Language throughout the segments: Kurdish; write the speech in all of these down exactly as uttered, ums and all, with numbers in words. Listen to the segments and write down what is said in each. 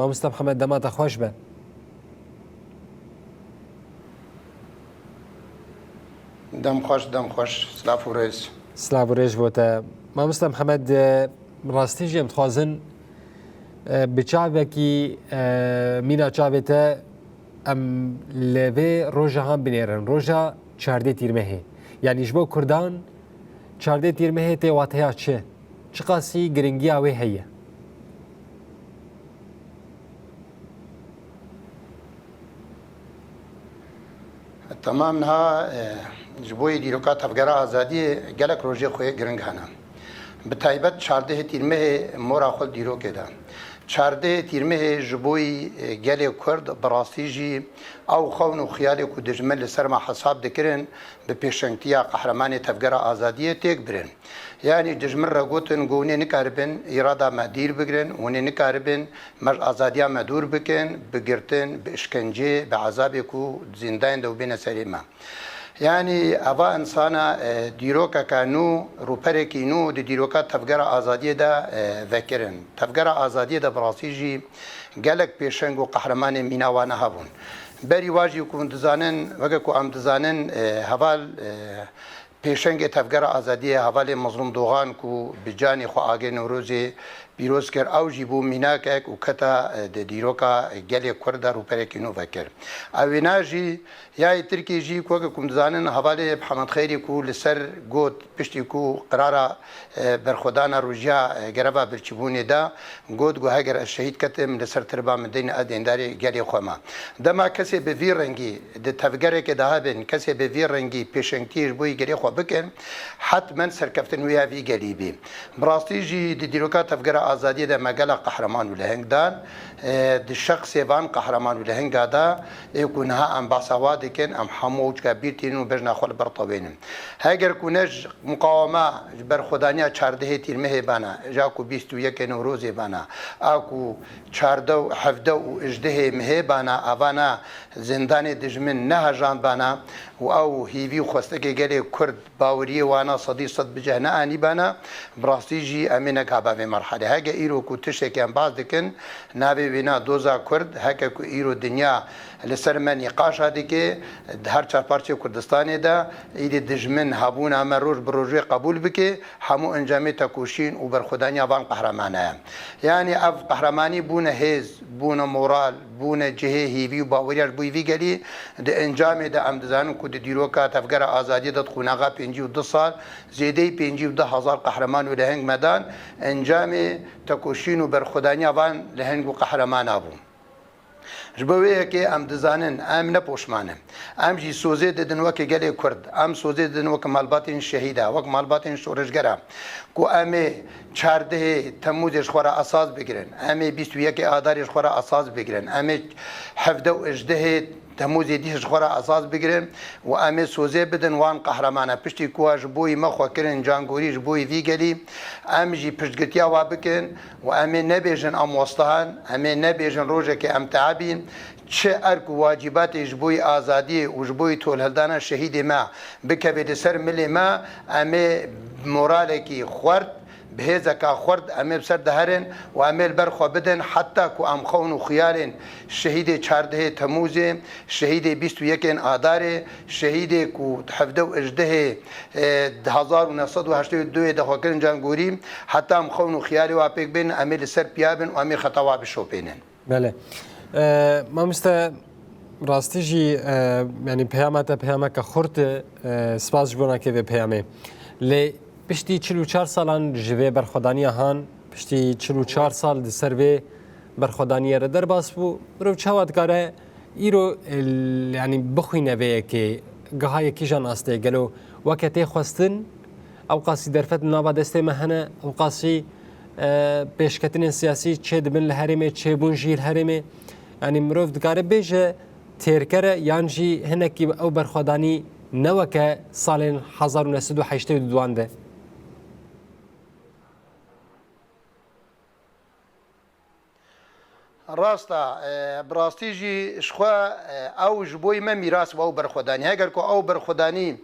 Mamoste Mihemed, dema te xweş be. Dem xweş, dem xweş. Silav û rêz. Silav û rêz bo te. Mamoste Mihemed, e, rastî jî em dixwazin, e, bi çavekî, e, mîna çavê te em li vê roja han binêrin. Roja çardê Tîrmehê. Yanî ji bo Kurdan çardê Tîrmehê tê wateya çi? Çiqasî giringiya wê heye? Temam niha, e, ji bo yê dîroka Tevgera Azadiyê gelek rojê xwe giring hene. Bi taybet çardehê Tîrmehê mora xwe li dîrokê de. Çardehê Tîrmehê ji bo yî, e, gelê Kurd bi rastî jî ew xewn û xiyalê ku dijmin li ser me hesab dikirin, bi pêşengtiya qehremanê Tevgera Azadiyê têk birin. Yanî dijmin re gotin ku hûn ê nikaribin îrada me dîr bigirin, hûn ê nikaribin me ji azadiya me dûr bikin, bi girtin, bi işkencê, bi ezabê ku zîndanên de û bêne serê me. Yanî eva insana, e, dîrokeke nû, rûperekî nû di dîroka Tevgera Azadiyê de, e, vekirin. Tevgera Azadiyê de bi rastî jî gelek pêşeng û qehremanên mîna wana hebûn. Berî wa jî ku hûn dizanin, weke ku em dizanin, e, heval, e, Pêşengê Tevgera Azadiyê hevalê Mezlûm Dogan ku bi canê xwe agê Newrozê pîroz kir, ew jî bû mînakek û keta, e, di dîroka gelê Kurd de rûperekî nû vekir. Ew wêna jî ya yê Tirkî jî ku weke ku em dizanin hevalê Mihemed Xeyrî ku li ser got piştî ku qirara, e, berxwedana rojiya, e, greva birçîbûnê da, got ku heger ez şehîd ketim li ser tirba min deyne ez dêndarê gelê xwe me. Dema kesê bi vî rengî di tevgerekê de hebin, kesê bi vî rengî pêşengtiyê ji bo yî gelê xwe bikin, hetmen serkeftin wê ya vî gelî bî. Bi rastî jî di dîroka Tevgera Azadiyê de me gelek qehreman û leheng dan. E, di şexsê van qehreman û lehenga de ê ku niha em behsa wa dikin, em hemû ew çika bîr tînin û bejna xwe li ber tewênin. Heger ku ne ji muqawema, ji berxwedaniya çardehê Tîrmehê bana, ja ku bîst û yekê Newrozê bana, a ku çardeh û hevdeh û ijdehê mihê bana, avana zindanê dijmin nehejandbana û ew hîvî û xwestekê gelê Kurd baweriyê wana sedî sed bi cih neanîbana, bi rastî jî em ê negihaba vê merhelê. Hege îro ku tiştekî em baz dikin, navê wêna doza Kurd, heke ku îro dinya li ser me nîqaşa dike, di her çar parçeyê Kurdistanê de, îdî dijmin hebûna me roj bi roj wê qebûl bike, hemû encamê tekoşîn û berxwedaniya van qehreman e. Yanî ev qehremanî bûne hêz, bûne moral, bûne cihê hîvî û baweriya ji bo vî gelî. Di encamê de em dizanin ku di dîroka Tevgera Azadiyê de di qonaxa pêncî û du sal zêdeyî pêncî û du hezar qehreman û leheng me dan. Encamê tekoşîn û berxwedaniya van leheng û qehreman a bû. Ji bo wê yekê em dizanin, em ne poşman in. Em jî sozê didin weke gelê Kurd. Em sozê didin weke malbatên şehîda, wek malbatên şoreşgera, ku em ê çardehê Temûzê ji xwe re esas bigirin. Em ê bîst û yekê Adarê ji xwe re esas bigirin. Em ê hevdeh û ijdehê Temûzê dî ji xwe re esas bigirin û em ê sozê bidin wan qehreman e. Piştî ku wa ji bo yî me xwe kirin cangorî ji bo yî vî gelî, em jî piştgirtiya wa bikin. Û em ê nebêjin em westihan, em ê nebêjin rojekê em teebîn, çi erk û wacîbatê ji bo yî azadiyê û ji bo yî tolhildana şehîdê me bikeve li ser milê me, em ê moralekî xurt, bi hêzeka xurt em ê bi ser de herin û em ê li ber xwe bidin heta ku em xewn û xiyalên şehîdê çardehê Temûzê, şehîdê bîst û yekên Adarê, şehîdê ku hevdeh û ijdehê e, di hezar û neh sed û heştê û duyê de xwe kirin cangorî, heta em xewn û xiyalê wa pêk bên, em ê li ser piya bin û em ê xeta wa bişopênin. Belê. E, mamoste, rastî jî, e, yanî peyama te peyameke xurt e, e, spas ji bo nakê vê peyamê. Lê piştî çil û çar salan ji vê berxwedaniya han, piştî çil û çar sal di ser vê berxwedaniyê re derbas bû, mirov çawa dikare Îro, e, yanî bixwîne vê yekê, giha yekî jan astê. Gelo weke tê xwestin, ewqasî derfet li nava destê me hene, ewqasî, e, pêşketinên siyasî çê dibin li herêmê, çêbûn jî li herêmê. Yanî mirov dikare bêje têrker e, yan jî hinekî ew berxwedanî ne weke salên hezar û neh sed û heştê û duan de. Rast e, e, bi rastî jî ji xwe, e, ew ji bo me mîras bû, ew berxwedanî. Heger ku ew berxwedanî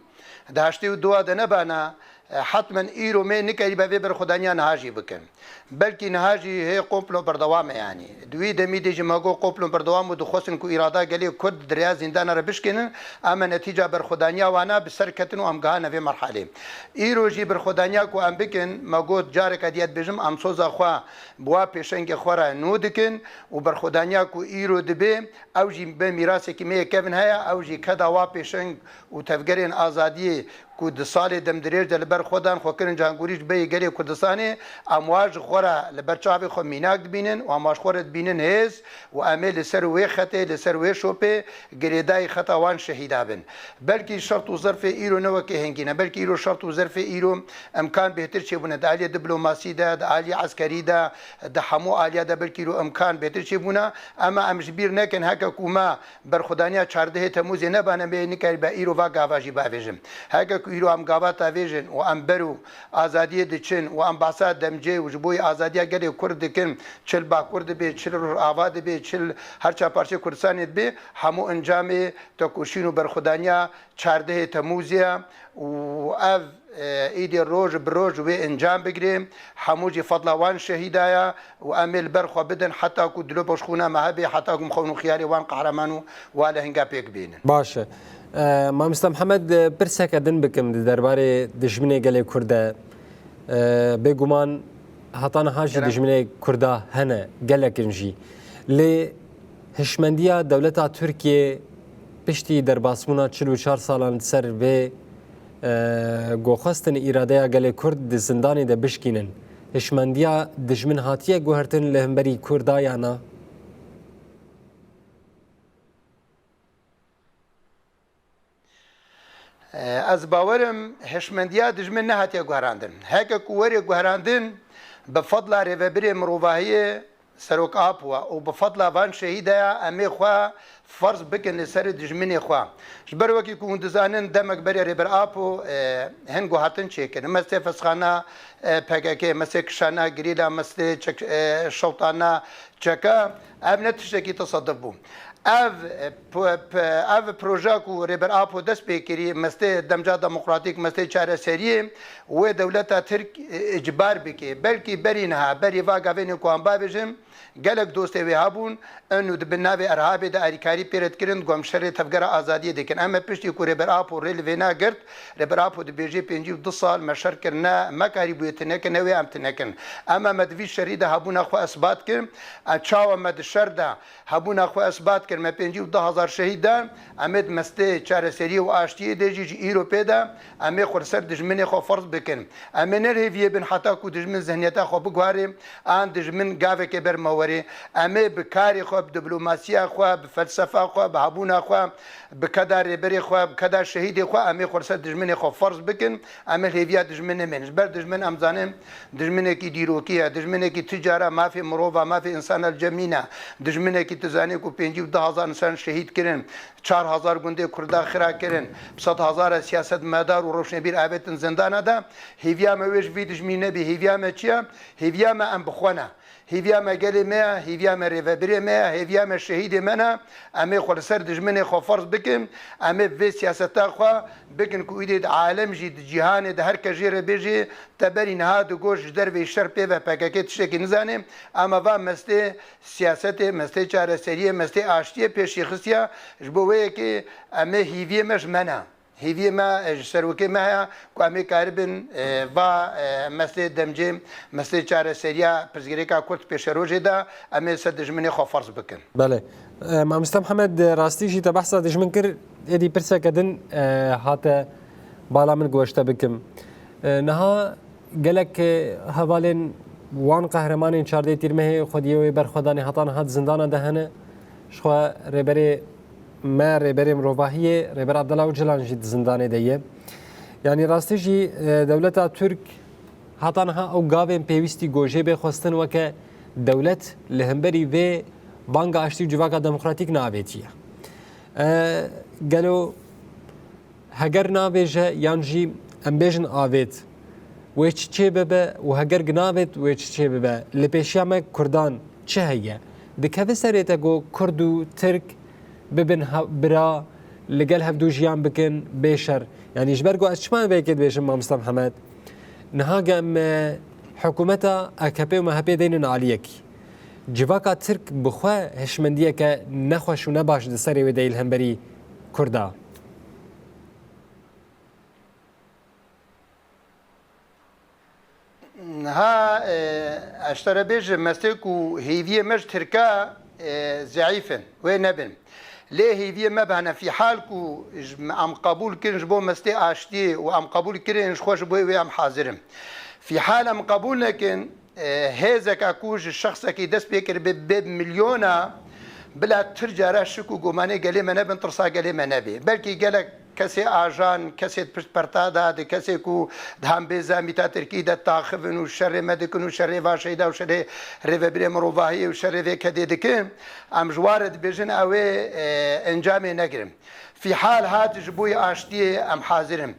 di heştê û dua de nebana, E, hetmen îro me nikerîbe vê berxwedaniya niha jî bikin. Belkî niha jî hê komplo berdewam e yanî. Di wî demî de jî me got komplo berdewam û dixwestin ku îrada gelê Kurd di rêya zîndana re bişkînin, em e netîca berxwedaniya wana bi ser ketin û em gihane vê merhalê. Îro jî berxwedaniya ku em bikin, me got careke diye dibêjim, em soza xwe bi wa pêşengê xwe re nû dikin û berxwedaniya ku îro dibe, ew jî be mîrasekî me yê kevin heye, ew jî keda wa pêşeng û tevgerên azadiyê ku di salê demdirêj de li ber xwe dan xwe kirin cangûrî ji berî gelê Kurdistanê, em wa ji xwe re li ber çavê xwe mînak dibînin û em wa ji xwe re dibînin hêz û em ê li ser wê xetê, li ser wê şopê girêdayî xeta wan şehîda bin. Belkî şert û zerfê îro ne wekê hingî ne, belkî îro şert û zerfê îro imkan bêhtir çêbûne di aliyê diplomasî de, di aliyê eskerî de, di hemû aliya de belkî îro imkan bêhtir çêbûne. Ema em ji bîr nekin heke ku me berxwedaniya çardehê Temûzê nebane, me yê nikarîbe îro va gava jî bavêjin. Heke ku îro em gava tavêjin û em ber û azadiyê diçin û em behsa demcê û ji bo yê azadiya gelê Kurd dikin, çi li Bakur dibe, çi li Rojava dibe, çi li her çar parçeyê Kurdistanê dibe, hemû encamê tekoşîn û berxwedaniya çardehê Temûzê ye û ev, e, îdî roj bi roj wê encam bigire. Hemû jî fadla wan şehîda ye û em ê li ber xwe bidin heta ku dilo boşxûna me hebe, heta ku em xewn û xiyalê wan qehreman û wa lehinga pêk bînin. Baş e. E, Mamoste Mihemed, e, pirseke din bikim di derbarê dijminê gelê Kurd de. E, bêguman heta niha jî Kerem. dijminê Kurda hene, gelekin jî. Lê hişmendiya dewleta Tirkiyê piştî derbasbûna çil û çar salan li ser vê, e, ku xwestin îradeya gelê Kurd di zindanê de bişkînin, hişmendiya dijmin hatiye guhertin li hemberî Kurda ya na? Ez bawerim hişmendiya dijmin nehatiye guherandin. Heke ku were guherandin, bi fadla rêvebirê mirovahiyê Serok Apo û bi fadla van şehîdeya em ê xwe ferz bikin li ser dijminê xwe. Ji ber wekî ku hûn dizanin, demek berê Rêber Apo, e, hin guhatin çêkirin. Mestê fesxana, e, P K K, mestê kişana girîla, mestê çek-, e, şewtana çeka, ev ne tiştekî tesaduf bû. Ev, e, p-, p-, ev proje ku Rêber Apo dest pê kirî, mestê demca demokratîk, mestê çareseriyê wê dewleta Tirk, e, icbar bike. Belkî berî niha, berî va gavênê ku em bavêjin, gelek dostê wê hebûn, ên û di bin navê Erhabê de alîkarî pê re dikirin, ku em şerê tevgera azadiyê dikin. Em e piştî ku Rêber Apo rê li vê nagirt, Rêber Apo dibêje pêncî û du sal me şer kir, ne me karîbûye tune kin, ne wê em tune kin. Ema me di vî şerî de hebûna xwe isbat kir. E, çawa me di şer de hebûna xwe isbat kir, me pêncî û du hezar şehîd dan, em ê di mestê çareseriyê û aştiyê de jî ji îro pê de em ê xwe li ser dijminê xwe ferz bikin. Em ê ne li hêviyê bin heta ku dijmin zihniyeta xwe biguherê, an dijmin gavekê ber me werê. Em ê bi karê xwe, bi diplomasiya xwe, bi felsefa xwe, bi hebûna xwe, bi keda rêberê xwe, bi keda şehîdê xwe, em ê xwe li ser dijminê xwe ferz bikin. Em ê li hêviya dijmin nemênin. Ji ber dijmin em zanin dijminekî dîrokî ye, dijminekî tu cara mafê mirova, mafê însana li cem nîne. Dijminekî tu zanî ku pêncî û du hezar însan şehîd kirin, çar hezar gundê Kurda xira kirin, bi sed hezara siyasetmedar û rewşnebîr avêtin zindana de. Hêviya me wê ji vî dijmî nebî. Hêviya me çi ye? Hêviya me em bi xwe ne. Hêviya me gelê me ye, hêviya me rêvebirê me ye, hêviya me şehîdê me ne. Em ê xwe li ser dijminê xwe ferz bikin. Em ê vê siyaseta xwe bikin ku îdî di alem jî, di cîhanê de her kes jê re bêjê, te berî niha digot ji derveyî şer pê ve P K K tiştekî nizane. Ema va mestê siyasetê, mestê çareseriyê, mestê aştiyê pêşî xistiye. Ji bo wê yekê em ê hîviyê me ji me ne. Hêviyê me, e, ji serokê me heye ku em ê karibin, e, va, e, mesê demcê, mesê çareseriya pirsgirêka Kurd pêşerojê de em ê ser dijminê xwe ferz bikin. Belê. E, Mamoste Mihemed, e, rastî jî te behsa dijmin kir, êdî pirseke din, e, hate bala min ku ez ji te bikim. E, niha gelek, e, hevalên wan qehremanên çardeh Tîrmehê xwediyê wê berxwedanê heta niha di zindana de hene. Ji xwe rêberê me, rêberê mirovahiyê, Rêber Abdullah Ocalan jî di zindanê de ye. Yanî rastî jî, e, dewleta Tirk heta niha ew gavên pêwîstî ku jê bê xwestin weke dewlet li hemberî vê banga aştî û civaka demokratîk neavêtiye. E, gelo heger navêje yan jî em bêjin avêt, wê çi çê bibe û heger ginavêt wê çi çê bibe, li pêşiya me Kurdan çi heye? Dikeve serê te ku Kurd û Tirk bibin ha-, bira, li gel hevdû jiyan bikin bê şer? Yanî ji ber ku ez çima vê yekê dibêjim, Mamoste Mihemed? Niha gem e, hikûmeta A K P û M H P deynin aliyekî. Civaka Tirk bi xwe hişmendiyeke nexweş û nebaş di serê wê de yê li hemberî Kurda. Niha, e, ez ji te re bêjim, mestê ku hêviyê me ji Tirka, e, zeîf in, wê nebin. Lê hêviyê me bi hene fîhal ku ji, em qebûl kirin ji bo mestê aştiyê û em qebûl kirin ji xwe ji bo wê em hazir in. Fîhal em qebûl nekin, e, hêzeka ku ji şexsekî dest pê kiribe bê milyona, bila tir cara şik û gumanê gelê me nebin, tirsa gelê me nebe. Belkî gelek kesê ajan, kesê di pişt perta de, di kesê ku di hembêza mîta tirkî de taxivin û şerê me dikin û şerê va şehîda û şerê rêvebirê mirovahiyê û şerê vê kedê dikin, em ji wan re dibêjin ew ê, e, encamê negirin. Fîhal hat ji bo yê aştiyê em hazir in.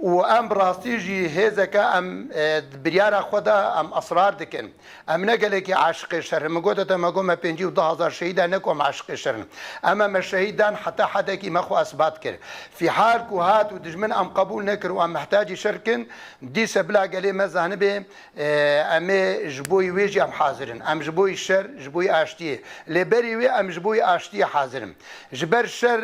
Û em bi rastî jî hêzeke em, e, di biryara xwe de em israr dikin. Em ne gelekî aşiqê şer in. Min gote te, me got me pêncî û du hezar şehîd e, ne ku em aşiqê şer in. Em, em me şehîd dan heta hedekî me xwe isbat kir. Fîhal ku hat û dijmin em qebûl nekir û em mihtacî şer kin, dîse bila gelê me zanibê, e, em ê ji bo wê jî em hazir in. Em ji bo şer, ji bo aştiyê. Lê berî wê em ji bo aştiyê hazir in. Ji ber şer,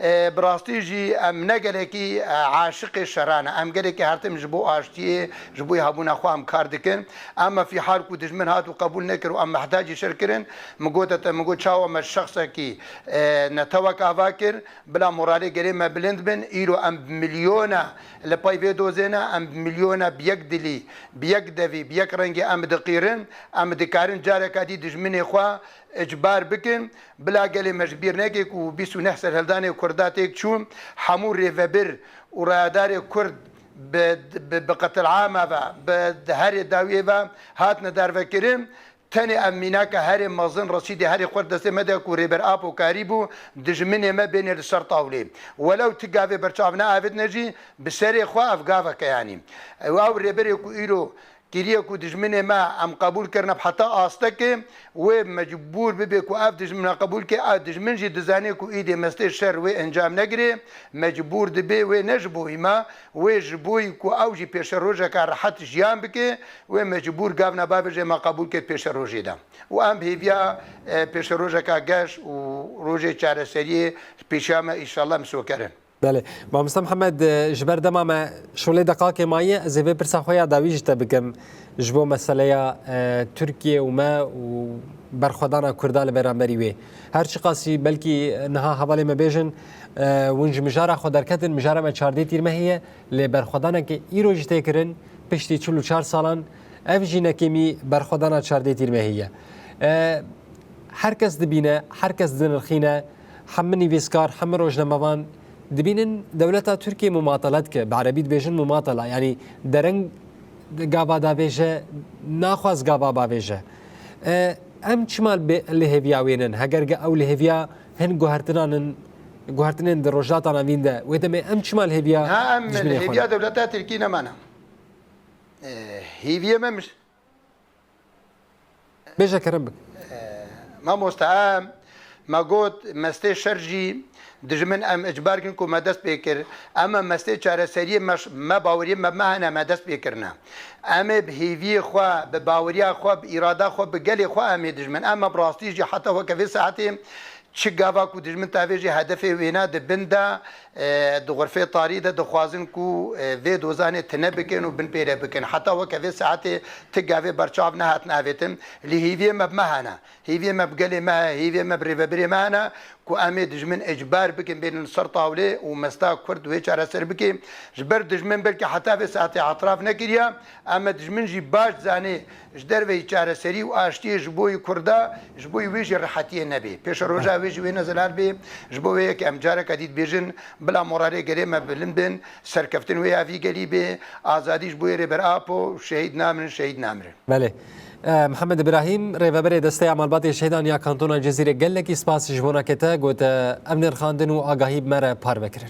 e, bi rastî jî em ne gelekî, e, aşiqê şeran e. Em gelekî her tim ji bo aştiyê, ji bo hebûna xwe em kar dikin. Ema fîhal ku dijmin hat û qebûl nekir û em mihtacî şer kirin, min gote te, min got çawa me şexsekî, e, netewek ava kir, bila moralê gelê me bilind bin. Îro em bi milyona li pey vê dozê ne, em bi milyona bi yek dilî, bi yek devî, bi yek rengî em diqîrin, em dikarin careka dî dijminê xwe icbar bikin. Bila gelê me ji bîr neke ku bîst û neh serhildanê Kurda têk çûn, hemû rêvebir û rayedarê Kurd bi, bi, bi qetilama ve, bi herê dawiyê ve hatine dervekirin. Tenê ev mînaka herê mezin resîdê herê xwe destê me de ku Rêber Apo karîbû dijminê me bêne li ser tawlê. Welew ti gavê berçav neavêtine jî, bi serê xwe ev gaveke yanî. Ew, ew rêberê ku îro kiriye ku dijminê me em qebûl kirine bi heta astekê, wê mecbûr bibe ku ev dijmin me qebûl ke, ev dijmin jî dizane ku îdê mestê şer wê encam negirê, mecbûr dibe wê ne ji bo îma, wê ji bo ku ew jî pêşerojeka rehet jiyan bike, wê mecbûr gavna bavêje me qebûl kir pêşerojê de. Û em bi hêviya, e, pêşerojeka geş û rojê çareseriyê pêşiya me, înşallah, em sokerin. Belê. Mamoste Mihemed, e, ji ber dema me şolê deqakê maye, ez ê vê pirsa xwe ya dawî ji te bikim ji bo meseleya, e, Tirkiye û me û berxwedana Kurda li beramberî wê. Her çiqasî belkî niha hevalê me bêjin, e, hûn ji mijara xwe derketin, mijara me çardeh tîrmehê ye, lê berxwedaneke îro jî tê kirin, piştî çil û çar salan, ev jî nekêmî berxwedana çardeh tîrmehê ye. E, her kes dibîne, her kes dinirxîne, hemû nivîskar, hemû rojnamevan dibînin dewleta Tirkiyê mumatele dike, bi erebî dibêjin mumatela, yanî dereng gava davêje, naxwaz gava bavêje. E, em çima li bê-, li hêviya wê nin? Heger ge ew li hêviya hin guhertinan in, guhertinên di rojhilata navîn de, wê demê em çima li hêviya Ha, em li dijminê xwe hêviya nin? Dewleta Tirkî nemane. E, hêviyê me miş- Bêje kerem bik. Mamoste, em, me got, mestê şer jî dijmin em icbar kin ku me dest pê kir. Em, em mestê çareseriyê me, me baweriyê me, me hene me dest pê kirine. Em ê bi hêviyê xwe, bi baweriya xwe, bi îrada xwe, bi gelê xwe em ê dijmin. Em, em bi rastî jî heta weke vê saetê çi gava ku dijmin tavêjî hedefê wêna di bin de, e, di xurfê tarî de dixwazin ku, e, vê dozanê tine bikin û binpêre bikin. Heta weke vê saetê ti gavê berçav nehatin avêtin. Lê hêviyê me bi me hene. Hêviyê me bi gelê me heye, hêviyê me bi rêvebirê me hene ku em ê dijmin ecbar bikin bênin ser tawlê û mesta Kurd wê çareser bike. Ji ber dijmin belkî heta vê saetê etiraf nekiriye. Em, me dijmin jî baş zanê ji derveyî çareserî û aştiyê ji bo yî Kurda, ji bo yî wê jî rehetiyê nebê. Pêşeroja wê jî wê ne zelal bê. Ji bo wê yekê em careka dî dibêjin, bila moralê gelê me bilind bin, serkeftin wê ya vî gelî bê, azadî ji bo yê Rêber Apo, şehîd namirin, şehîd namirin. Belê. E, Mihemed Îbrahîm, rêveberê Desteya Malbatê Şehîdan ya Kantona Cizîrê, gelekî spas ji bona ke te got, e, ev nirxandin û agahî bi me re parve kirin.